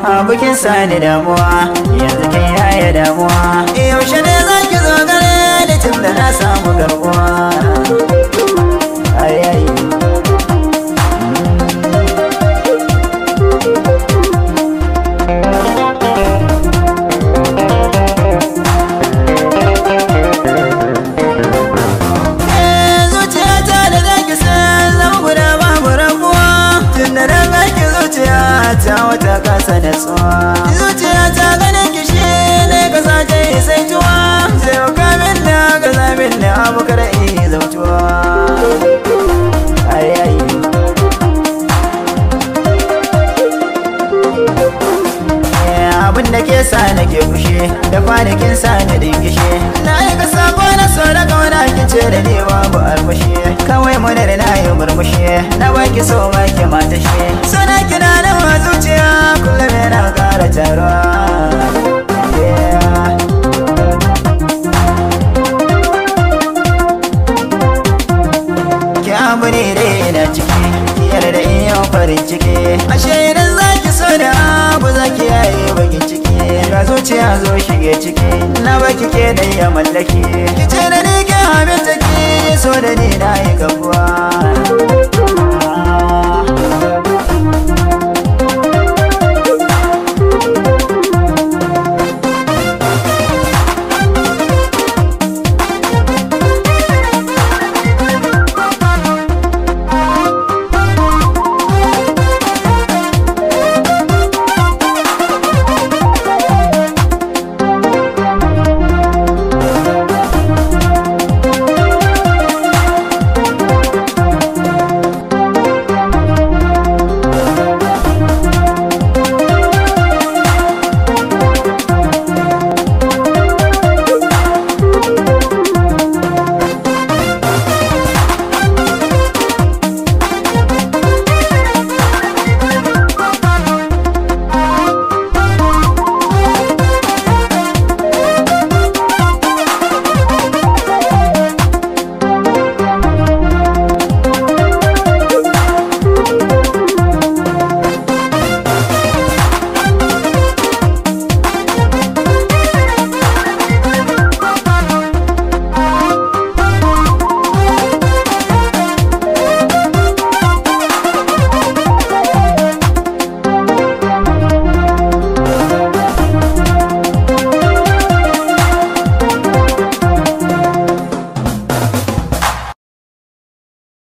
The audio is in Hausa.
Abokin sani damuwa, yanzu kin yaya damuwa. Yaushe ne za ki zo gare ni tun da na samu garkuwa? Ai ai. Zuciyata da zaki san zama guda babu rabuwa. Tun da na ganki zuciya ta wata kasa natsuwa. Zuciya ta ganin kishi ne kasa ta yi saituwa. Sai ka min na gaza min na abu kada in zautuwa. Ai ai. Abin da ke sa nake fushi da kwanakin sa na dingishe. Na yi ka sako na so da kauna kin ce da ni babu armashi. Kawai mu da na yi murmushi, na baki so baki mata shi. Sana kina na zuciya kullum yana ƙara taruwa. Yeah. Ki abu ne dai ina ciki, ki yarda in yau farin ciki. Ashe idan zaki so da abu zaki yayi bakin ciki. Ga zuciya zo shige ciki, na baki ke da ya mallaki. Ki ce da ni ke aminta ki so da ni na yi gabuwa.